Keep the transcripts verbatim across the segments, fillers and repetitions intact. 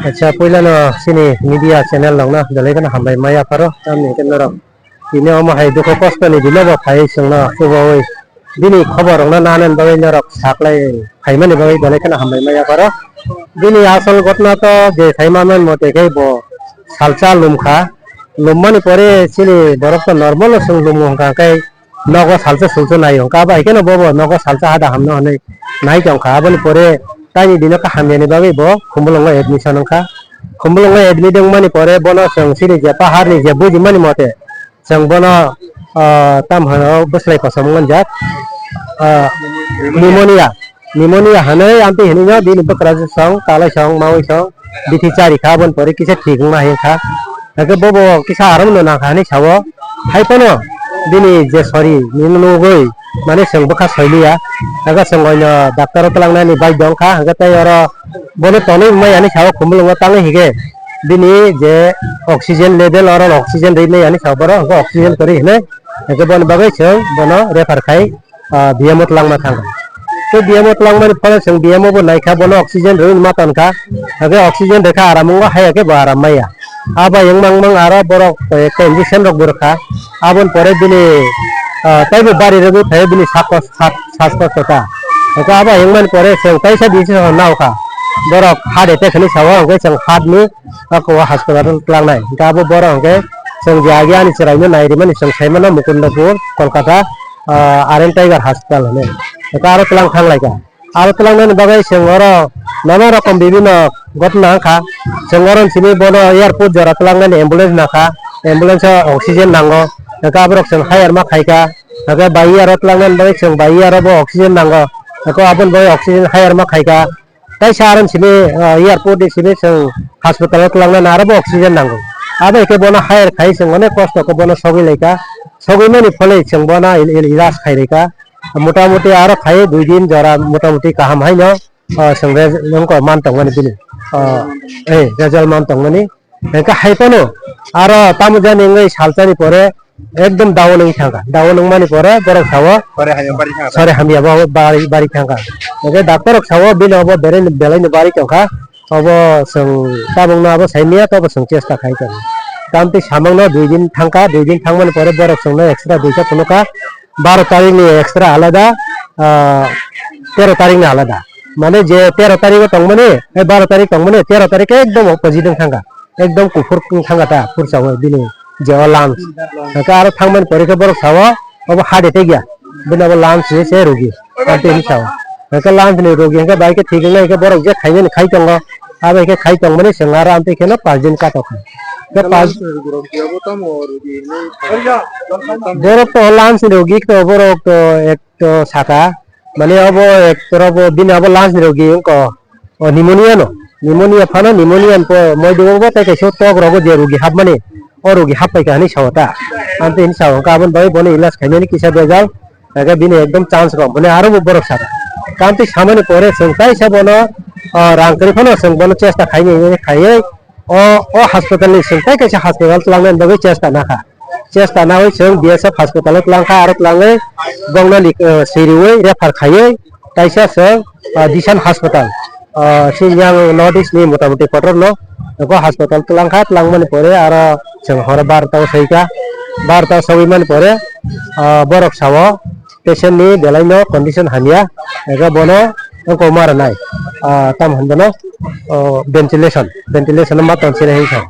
Acha, puilano chini media channel rokno belai kheno hambai maya pharo, tamni hwnkhe norok tini omo hai dukhu kosto ni dino bo phai chwngno chubaui bini khobor rokno nanani bagwi norok saklai phaimani bagwi belai kheno hambai maya pharo. Bini asol ghotna to je sai manmani mote khe bo salsa lumkha, lummani pore chini borok to normal o chwng lumo hwnkha khe nogo salsa sulsa nai hwnkha, abo hai kheno bobo nogo salsa hada hamno hwnwi nai tongkha. Aboni pore taini dino kha hamyani bagwi bo Khumulwngo admission wngkha. Khumulwngo admit wngmani pore bono chwng chini je paharni je bujimani mote chwng bono, ah, tam hwno bwslai kosom wngjak, ah, pneumonia. Pneumonia hwnwi amtwi hwnwi no bini bwkrajwk song, talai song, maui song, bithi chari kha, aboni pore kisa thik wngna hai kha. Hwnkhe bobo kisa aram no nang kha hinwi sao. Hai phano bini je sori, nini nugwi, mane chwng bwkha soi liya. Hwnkhe chwng oino doctor o twlangnani bai dong kha, hwnkhe tei oro bono tonwi wngmaya hinwi sao, Khumulwngo tangwi hwnkhe bini je oxygen level, oro oxygen rwi maya hinwi sao, borok hwnkhe oxygen kwrwi hinwi, hwnkhe boni bagwi chwng bono refer khai ah, B M O twlangma thangkha. Tei B M O twlangmani phano chwng B M O bo naikha, bono oxygen rwui ma tonkha. Hwnkhe oxygen rwkha aram wngo, haiya khe bo aram maya. Abo yang mang mang aro borok koi ekta injection rok bo rwkha. Aboni pore bini, ah, taibo bari rwgwi phaio bini sak kos-, sak-, sas kosto ta. Hwnkhe abo yang mani pore chwng kaisa decision naokha. Borok heart attack hinwi sao, hwnkhe chwng heart ni o hospital twlangnai. Hwnkhe abo borok hwnkhe chwng je agi ani chwraino nai rimani chwng saimano Mukundapur, Kolkata, ah, R N Tiger Hospital hinwi. Hwnkhe aro twlang thanglaikha. Aro twlangnani bagwi chwng oro nana rokom bibinno ghotna wngkha. Chwng oro simi bono airport jora twlangnani ambulance nangkha. Ambulance o oxygen nango. Hwnkhe aborok chwng hire ma khaikha. Hwnkhe bai aro twlangnani bagwi chwng bai aro bo oxygen nango. Hwnkhe aboni bagwi oxygen hire ma khaikha. Kaisa aro simi, ah, airport ni simi chwng hospital o twlangnani aro bo oxygen nango. Abo hai khe bono hire khai chwng onek kosto khe bono sogwi laikha. Sogwi mani phole chwng bono il-, il-, ilaj khai rikha. Mota moti aro khai dui din jora mota moti kaham haino, ah, chwng re-, wngkha man tongmani bini. Ah, eh, result man tongmani. Hwnkhe hai phano aro tamo jani wngwi salsani pore ekdom down wngwi thangkha. Down wngmani pore borok sao Sore hamya bari thangkha. Sore hamya bo bari, bari thangkha. Hwnkhe doctor rok sao bini obo belai, belaino bari tongkha. Obo chwng tabukno abo saimanya, tobo chwng chesta khai tongo. Tamtwi samangno dui din thangkha, dui din thangmani pore borok chwngno extra duita phunukha. Baro tarikni extra alada, ah, tero tarikni alada. Mane je tero tarigo tongmani, eh, baro tarik tongmani, tero tarik ekdom opposite wng thangkha. Ekdom kuphur wng thangkha ta, phursa o bini je o lungs. Hwnkhe aro thangmani pore khe borok sao, obo heart attack ya. Bini abo lungs ni se rogi. Amtwi hinwi sao. Hwnkhe lungs ni rogi hwnkhe bai khe thik wngnai hwnkhe borok je khainani khai tongo. Abo hwnkhe khai tongmani chwng aro amtwi kheno pass din katok kha. Hwnkhe pass. Borok to lungs ni rogi to borok to ek to saka. Mane obo ek toro bo bini abo lungs ni rogi wngkha. O pneumonia no, pneumonia phano pneumonia ni po moidu bo tei kaisa tok rogo je rogi hapmani, o rogi happai kha hinwi sao ta. Amtwi hinwi sao, hwnkhe aboni bagwi bono ilaj khainani kisa bejal, hwnkhe bini ekdom chance kom, hwnwi aro bo borok saka. Amtwi samani pore chwng kaisa bono, o, rang kwrwi phano chwng bono chesta khainai hinwi khaiwi, o, o hospital ni chwng tei kaisa hospital twlangnani bagwi chesta nakha. Chesta nawi chwng B S F hospital o twlang kha, aro twlangwi bongno lik-, eh, siriwi refer khaiwi kaisa chwng, ah, Disan hospital, ah, chini yang North East ni motamoti kotor no, eko hospital twlang kha, twlangmani pore aro chwng horo barota o soi kha, barota o sogwi mani pore, ah, borok sao patient ni belai no condition hamya, ego bono wngkok ma rwnai, ah, tamo hwn bono, oh, ventilation, ventilation o ma tong sinai hinwi sa.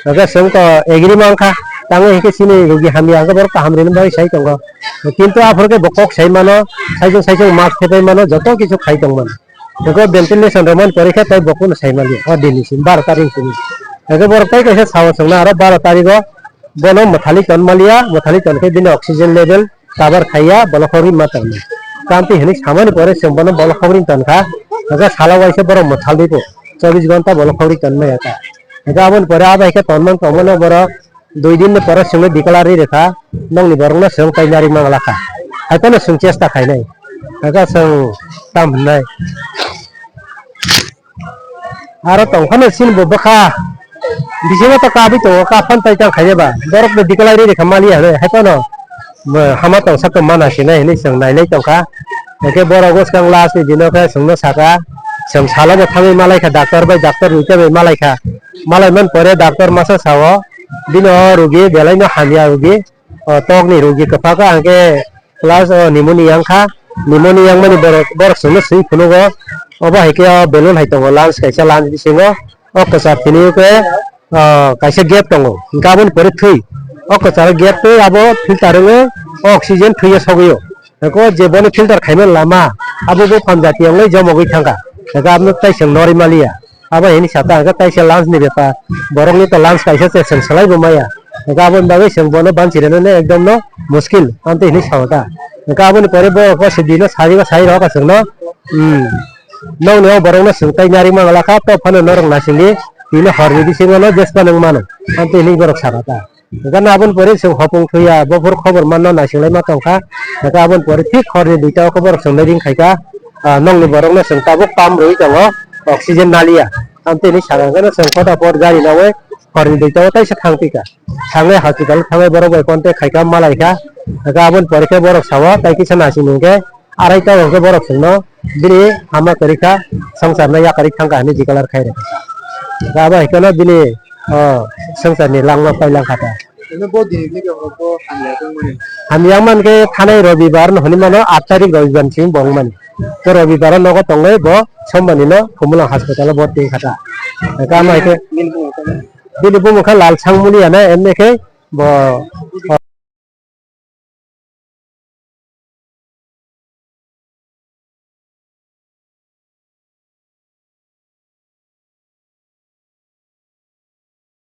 Hwnkhe chwng to agree mankha, tamo hinkhe chini rogi hamya hwnkhe borok kaham rini bagwi sai tongo. Kintu aphuru khe bo kok sai mano, saichung saichung mask thepai mano, joto kisu khai tong mano. Hwnkhe ventilation rwmani pore khe tei bo kunu sai maliya, o dini simi baro tarik simi. Hwnkhe borok tei kaisa sao chwngno aro baro tarigo bono mwthali ton maliya, mwthali ton khe bini oxygen level cover khaiya, bolok khogwi ma tongmani. Tamtwi hinwi samani pore chwng bono bolok khogwi tongkha, hwnkhe salo waisa borok mwthal diko, chobbish ghonta bolok khogwi tongmaya ta. Hwnkhe aboni pore abo hai khe tonmani tongmano borok dui din ni pore chwngno declare rwkha, nokni borokno chwng painani manglakha. Hai phano chwng chesta khainai, hwnkhe chwng tam hwnnai. Aro tongphano chini bo bwkha bisingo to kabwi tongo, kaphang tai tang khainai ba, borokno declare rwkha maliya hinwi, hai phano. hama tongsa tongma nasinai hinwi chwng nailai tongkha. Hwnkhe borok bwskang last ni dino khe chwngno sakha, chwng salo bo thangwi malaikha, doctor bai doctor rwui tei bai malaikha. Malai man pore doctor masa sao, bini o rugi belaino hamya rugi, o tokni rugi kwphakha, hwnkhe plus o nimoni yang kha, nimoni yang mani borok, borok chwngno swi phunugo. Obo hai khe o balloon hai tongo, lungs kaisa lungs bisingo, o kwchar tini khe, o, kaisa gap tongo, hwnkhe aboni pore thwi. O kwcharo gap twi abo filter wngwi o oxygen thwiyo sogwio. Hwnkhe o je bono filter khaimani lama, abo bo phan jati wnglai jomogwi thangkha. Hwnkhe abono tai chwng norwi maliya. Abo hini saka hwnkhe taisa lungs ni bepar. Borok ni to lungs kaisa se chwng swlai bo maya. Hwnkhe aboni bagwi chwng bono banchi rwnani ekdom no muskil. Amtwi hini sao ta. Hwnkhe aboni pore bo ko se dino sari ba sai rok chwngno. Hmm. Nokni o borok no chwng tai nari mangala kha to phano norok nasingdi. Tini horni bisingo no jespa nang mano. Amtwi hini borok saka ta. Gana aboni pore chwng hopung thuya, bophor khobor manna naisinglai ma tongkha. Hwnkhe aboni pore thik horni duita o khe borok chwng nairing khaikha. Ah, nokni borokno chwng tabuk pump rwui tongo, oxygen naliya. Amtwi hinwi sakha hwnkhe chwng photo pot gari nawi horni duita o taisa thang pika. Thangwi hospital thangwi borok bai contact khaikha, malaikha. Hwnkhe aboni pore khe borok sao tai kisa naising hwnkhe. Arai ta hwnkhe borok chwngno bini hama kwrwi kha, swngcharno yakarwi thang kha hinwi declare khai rwkha. Abo hai kheno bini, o, swngcharni langma pailangkha ta. Ino bo dini bini bo hamya tongmani. Hamya mankhe thanai Robibar no hinwi mano, aat tarik Robibar ni simi bo wngmani. Khe Robibar o nogo tongwi bo Sombar ni no Khumulwng hospital o borti wngkha ta. Khe amo hai khe bini bumung khe Lalsang Muliya na, emni khe bo,